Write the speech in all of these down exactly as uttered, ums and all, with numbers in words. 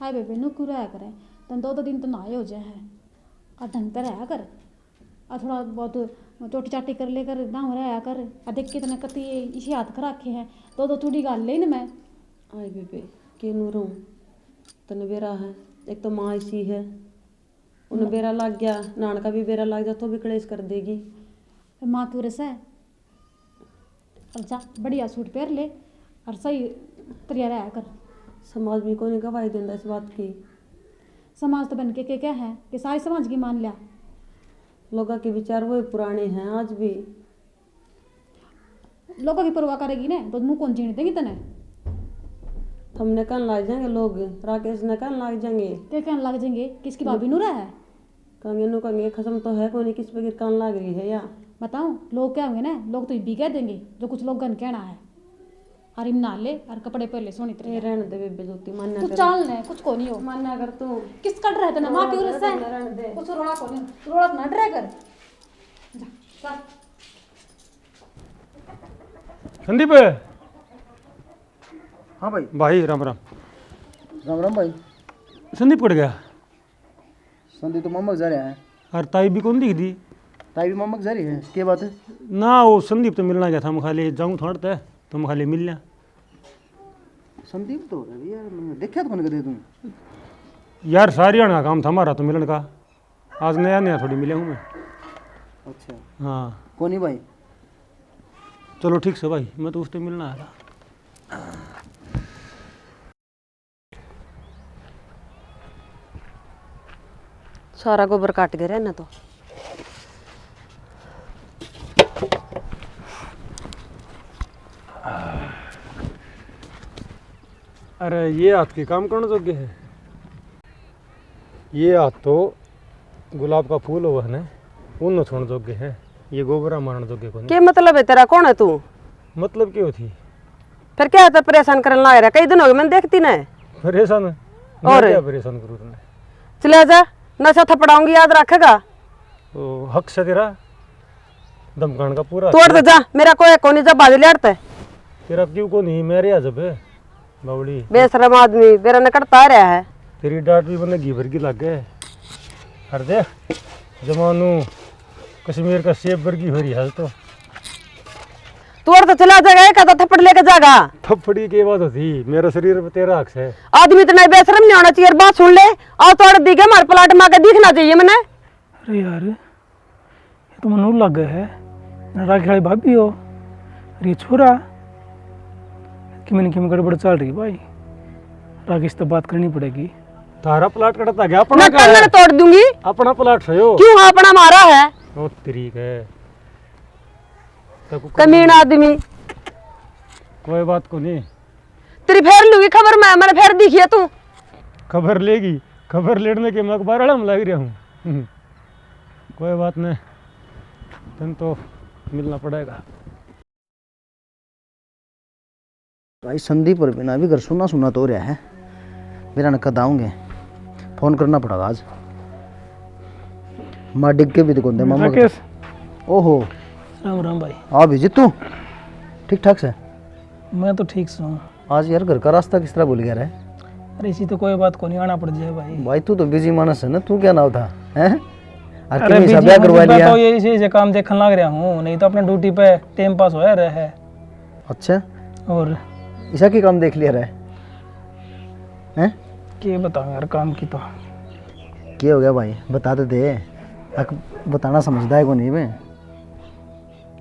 आए बेबे, नु क्यों रहा करे? तन दो दो दिन तो नहाए हो जाए है। आ ढंग पे रहा कर। आ थोड़ा बहुत चोटी चाटी कर लेकर, दाम रहा कर। आ देख कितने कति इसी हाथ कर रखे हैं। दो दो चूड़ी गाल ले न मैं। आए बेबे, के नु रहूं? तने बेरा है, एक तो माँ इसी है, उन्हें बेरा लग गया, नान का भी बेरा लग जा तो भी कलेश कर देगी। माँ क्यों रस है? और जा, बढ़िया सूट पहन ले और सही तरिया रहा कर। समाज भी कोनी गवाही देंदा इस बात की। समाज तो बन के के क्या है कि सारे समाज की मान लिया। लोगों के विचार वही पुराने हैं आज भी। लोगों की परवाह करेगी ना तो मुंह कौन जीने देंगे तने? थमने कहन लाग जाएंगे लोग, राकेश ने कहन लाग जाएंगे। क्या कहन लाग जाएंगे? किसकी भाभी नूरा है? कहेंगे नु कहेंगे, खसम तो है कोनी, किस पे गिरकान लाग रही है या? बताओ, लोग क्या होंगे ना, लोग तो ये भी कह देंगे जो कुछ लोग गन कहना है। और इम नहा ले और कपड़े पहले सोनी ए तरह। रहने दे बेबे ज्योति, मान्या तू कर। चाल ने, कुछ को नहीं हो। मान्या कर तू। किस कट रहे थे ना, माँ रहने क्यों दे, रस है? रहने दे। कुछ रोला को नहीं, तू रोला ना डरे कर। जा, चल। संदीप। हाँ भाई। भाई, राम राम। राम राम भाई। संदीप कट गया? संदीप तो मामा के जा रहा है। और ताई भी कौन दिख दी? ताई भी मामा के जा रही है, के बात है? ना, वो संदीप तो मिलना गया था, मैं खाली जाऊँ थोड़ा तक, तो मैं खाली मिल लिया। संदीप तो है यार, मैंने देखा तो कौन कदे तू? यार, सारी आना काम था हमारा तो मिलन का। आज नया नया थोड़ी मिले हूँ मैं। अच्छा। हाँ। कोनी भाई। चलो ठीक से भाई, मैं तो उससे मिलना आया था। सारा गोबर काट गया रहना तो। अरे, ये हाथ के काम करण जोगे है? ये हाथ तो गुलाब का फूल हुआ है ना, उन छोड़ जोगे है, ये गोबरा मारण जोगे कोनी। के मतलब है तेरा, कौन है तू? मतलब के होती? फिर क्या तो परेशान करने लग रहा, कई दिन हो गए मैंने देखती ना। परेशान? मैं और? क्या परेशान करूँ तन्ने? चले जा, नशा थपड़ाऊंगी, याद रखेगा। ओ, हक से तेरा धमकान का पूरा तोड़ दे जा, मेरा कोई कोनी, जा बाज लियाड़ ते। तेरा क्यों कोनी, मेरे आ जब बावली। बेशरम आदमी, मेरा नकड़ता आ रहा है। तेरी डांट भी मैंने घी भर की लग गए। हर दे, जमानू कश्मीर का सेब वर्गी हो रही है तो। तोड़ तो चला जाएगा, एक आधा थप्पड़ लेके जाएगा। थप्पड़ी की बात होती, मेरा शरीर पे तेरा हक है। आदमी इतना बेशरम नहीं होना चाहिए। बात सुन ले, आओ तोड़ दी के हमारे प्लाट में आके दिखना चाहिए मैंने। अरे यार, ये तो मनु लगे है, ना राखी वाली भाभी हो, अरे ये छोरा, किमें न किमें गड़बड़ चल रही भाई। राकेश तो बात करनी पड़ेगी। तारा प्लाट कटता गया, अपना मैं का है? कमर तोड़ दूंगी। अपना प्लाट है यो। क्यों, हाँ, अपना मारा है। ओ तेरी के। कमीना आदमी। कोई बात को नहीं। तेरी फेर लूंगी खबर मैं, मैंने फेर दिखी है तू। खबर लेगी, खबर लेने के मैं अखबार वाला में लग रहा हूँ। कोई बात नहीं, तुम तो मिलना पड़ेगा। भाई संदीप और बिना भी घर सुना सुना तो हो रहा है। मेरा न कद आऊंगे, फोन करना पड़ेगा आज। माँ डिग के भी तो कौन दे मामा को। राकेश। ओहो। राम राम भाई। आ भी जीतू, ठीक ठाक से? मैं तो ठीक से हूँ। आज यार घर का रास्ता किस तरह भूल गया रे? अरे इसी तो कोई बात को नहीं, आना पड़ जाए भाई। भाई तू तो बिजी मानस है ना, तू क्या नाम था, हैं? और अरे किमी सा बिजी ब्याह हूँ, करवा मैं लिया? तो ये इसी से काम देखने लग रहा हूँ, नहीं तो अपने ड्यूटी पे टाइम पास होया रहा है। अच्छा। और? ऐसा की काम देख लिया रे? हैं? के बताऊँ यार काम की तो। के हो गया भाई, बता तो दे। अक-, बताना समझदा है को नहीं बे?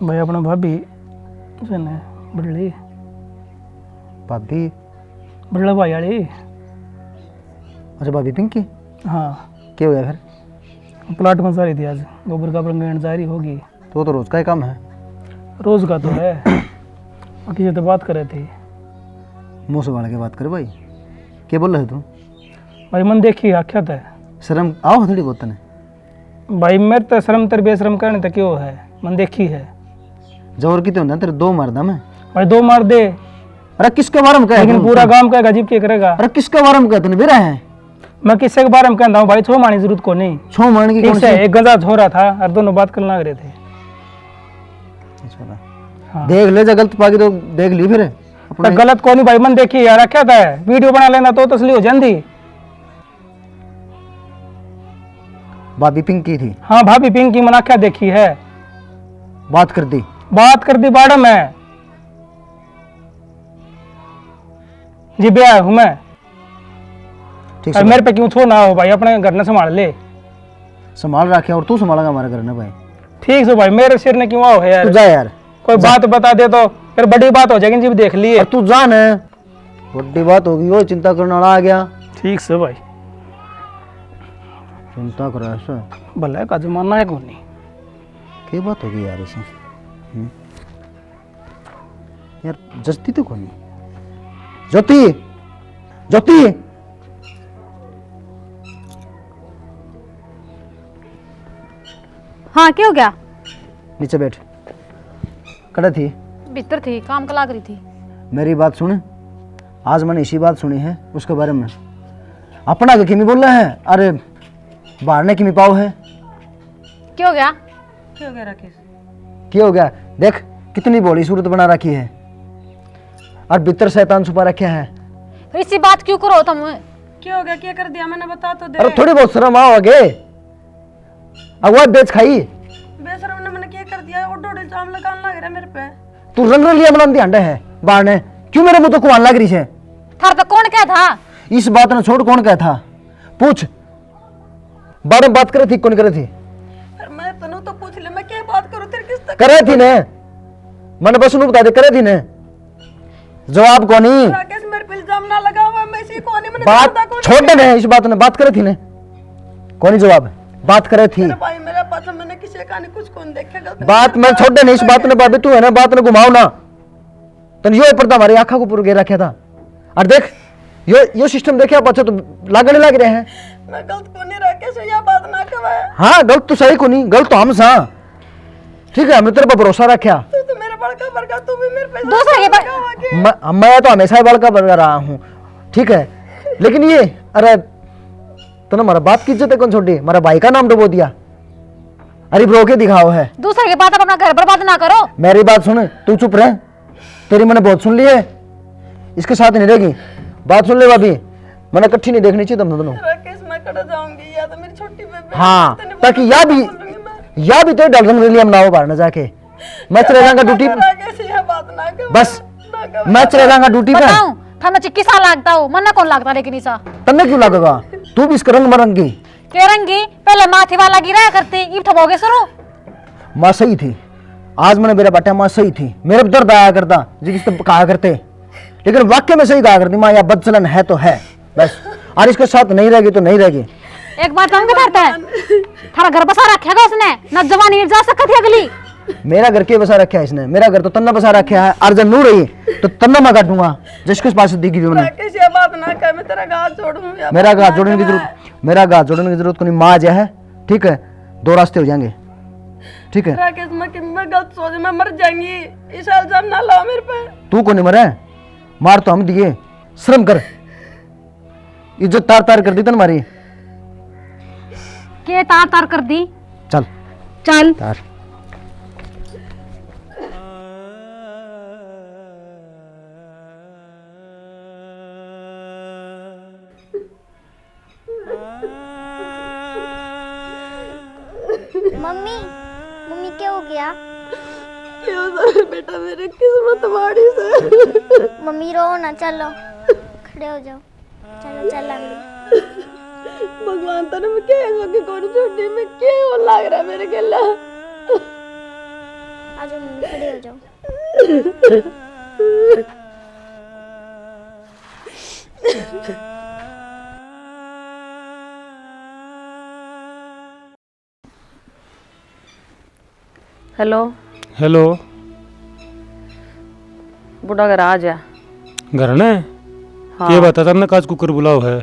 भाई अपना भाभी जो है ना बड़ली। भाभी? बड़ला भाई वाली। अच्छा भाभी पिंकी? हाँ। के हो गया फिर? प्लाट में जा रही थी आज, गोबर का बरंगेण जा रही होगी। तो, तो रोज का ही काम है। रोज का तो है। और किसी तो बात कर रहे थे। मुंह संभाल के बात कर भाई, के बोल रहे तू? भाई मन देखी आख्या था। शर्म आओ थोड़ी बहुत तने। भाई मेरे तो शर्म तेरे बेशरम करने तक क्यों है, मन देखी है। जोर की तो होंदा तेरे दो मार दा मैं। भाई दो मार दे। अरे किसके बारे में कहे लेकिन तू? पूरा गांव का अजीब के करेगा। अरे किसके बारे में कहे तने बेरा है? मैं किसके बारे में कहता हूँ भाई, छो मारने की जरूरत को नहीं। छो मारने की ठीक कौन से सी? एक गंजा छोरा था और दोनों बात करने लग रहे थे। अच्छा था। हाँ। देख ले, जब गलत पागी तो देख ली फिर। तो अपने गलत को नहीं भाई, मन देखी यार, क्या था वीडियो बना लेना तो तसली हो जाती। भाभी पिंकी थी। हाँ, भाभी पिंकी, मना क्या देखी है? बात कर दी? बात कर दी बाड़ा में। जी, ब्याह हूँ मैं। ठीक और से मेरे पे क्यों थो ना हो भाई, अपने घर ने संभाल ले। संभाल रखे और तू संभालेगा हमारे घर ने भाई। ठीक से भाई, मेरे सिर ने क्यों आओ है यार? तू जा यार। कोई जा। बात बता दे तो फिर बड़ी बात हो जाएगी जी, देख लिए। और तू जा ना। बड़ी बात होगी, वो चिंता करने वाला आ गया। ठीक से भाई। चिंता करो ऐसा। भला का जमाना है कोनी। के बात होगी यार इसे? हम्म? यार, जस्ती तो कोनी। ज्योति, ज्योति। हाँ, क्या हो गया? नीचे बैठ। कड़े थी? भीतर थी, काम का लाग रही थी। मेरी बात सुन, आज मैंने इसी बात सुनी है उसके बारे में। अपना के किमी बोला है, अरे बाहर ने किमी पाओ है। क्या हो गया? क्या हो गया राकेश? क्या हो गया? देख, कितनी भोली सूरत बना रखी है और भीतर शैतान छुपा रखा है। तो इसी बात क्यों करो तुम? क्या हो गया? क्या कर दिया मैंने, बता तो दे। अरे थोड़ी बहुत शर्म आओ आगे। अगुआ बेच खाई। बेशरम ने मैंने क्या कर दिया? उड़ उड़ इल्जाम लगाने लग रहा है मेरे पे। तू रंग रलिया बनाती हांडे है बाहर ने। क्यों मेरे मुंह तो कुआन लग रही है? थार तो कौन कह था? इस बात ने छोड़, कौन कह था? पूछ। बारे बात करे थी, कौन करे थी? पर मैं तनु तो पूछ ले, मैं क्या बात करूं तेरे किस तक? करे थी ने। मैंने बस नु बता दे, करे थी ने। जवाब कोनी। राकेश, मेरे पे इल्जाम ना लगाओ, मैं इसी कोनी, मैंने बात जानता कोनी। छोड़ दे ने, इस बात ने बात करे थी ने। कोनी जवाब, बात करे थी। मेरे भाई, मेरे पास मैंने किसी का नहीं, कुछ कौन देखेगा? बात मैं छोड़ दे ने, इस बात ने भाभी, तू है ना, बात ने घुमाओ ना। तन यो पर्दा हमारी आंखा को ऊपर गिर रखा था। और देख, यो, यो सिस्टम देखा, पाछा तो लागने लग रहे हैं। मैं गलत कोनी राकेश, या बात ना कहवा। हाँ, गलत तो सही कोनी, गलत तो हम सा। ठीक है, हमने तेरे पर भरोसा रखा। तू तो मेरे बड़का बरगा, तू भी मेरे पे दूसरे के पर लगावा के। मैं, मैं तो हमेशा ही बड़का बरगा रहा हूँ। ठीक है, लेकिन ये, अरे, तूने हमारा बाप की इज्जत है कौन छोड़ी? हमारा भाई का नाम डुबो दिया। अरे, रो के दिखाओ है। दूसरे के बात, अपना घर बर्बाद ना करो। मेरी बात सुन, तू चुप रह। तेरी मैंने बहुत सुन ली है, इसके साथ नहीं रहेगी। बात सुन ले भाभी, मैंने इकट्ठी नहीं देखनी चाहिए तुम दोनों। राकेश, मैं कड़ा जाऊंगी, या तो मेरी छोटी बेबे हाँ, तने ताकि बोलूंगी, या भी, बोलूंगी मैं। या भी तेरे डल रंग रलिया बनाओ बाहर ना जाके। मैं चले जाऊंगा ड्यूटी पे। राकेश, ये बात ना कर, बस, ना कर। मैं चले जाऊंगा ड्यूटी पे। बताऊं, थाने चिक्की सा लागता हो, मन्ने कौन लागता लेकिन इसा। तन्ने क्यों लगेगा? तू भी इसके रंग में रंगी। के रंगी? पहले माँ थी वाला गिरा करती, इब थमोगे शुरू। माँ सही थी, आज मैंने मेरा बाटा माँ सही थी, मेरे पे दर्द आया करता जी, किस तो कहा करते, लेकिन वाकई में सही कहा करती माँ, या बदचलन है तो है बस, और इसके साथ नहीं रहेगी तो नहीं रहेगी। एक बात कहूँ थार तै, थारा घर बसा रखेगा उसने, ना जवानी जा सकती अगली। मेरा घर के बसा रखा है इसने? मेरा घर तो तन्ने बसा रखा है, और जब नू रही तो तन्ने मैं काटूंगा, जिसके पास दिखी भी मैंने। राकेश, ये बात ना कह, मैं तेरा हाथ जोड़ूं, मेरा हाथ जोड़ने की जरूरत मेरा हाथ जोड़ने की जरूरत कोनी, माँ जो है, ठीक है, दो रास्ते हो जाएंगे, ठीक है। राकेश, मैं कि-, मैं गलत सोच, मैं मर जाऊंगी, इस इल्जाम ना लाओ मेरे पे। तू कोनी मरे, मार तो हम दिए, शर्म कर, इज्जत तार तार कर दी तन मारी। के तार तार कर दी? चल। चल। तार। मम्मी, मम्मी, क्या हो गया? क्यों सर बेटा, मेरी किस्मत माड़ी से। मम्मी, रो ना, चलो, खड़े हो जाओ, चलो, चलांगे। भगवान, तने मैं क्या ऐसा के कौन छोड़ी, मैं क्या हो लाग रहा मेरे गेला? आ जाओ मम्मी, खड़े हो जाओ। हेलो। हेलो। बुढ़ा घर आ जा। घर ने? हाँ। के बात है, तन्ने काज कुकर बुलाओ है?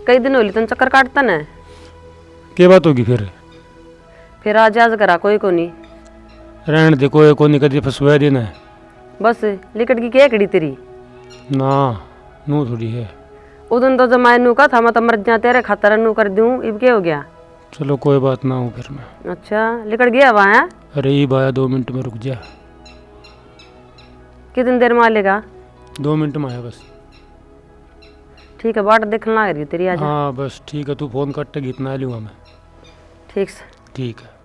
कई दिन होली तन चक्कर काटता ने। के बात होगी फिर? फिर आज, आज घरा कोई कोनी। रहन दे, कोई कोनी, कदी फसवा दिन है। बस, लिकट की के कड़ी तेरी? ना, नू थोड़ी है। उदन तो जमाए नू कहा था, मैं तो मर जा तेरे खातर नू कर दूं, इब के हो गया? चलो, कोई बात ना हो फिर मैं। अच्छा, लिकट गया वहाँ है? अरे, इब आया, दो मिनट में रुक जा। कितनी देर में आ लेगा? दो मिनट में आया बस। ठीक है, बाट देखने लाग रही तेरी आज। हाँ बस ठीक है, तू फोन कट गीत ना लूँगा मैं। ठीक से। ठीक है।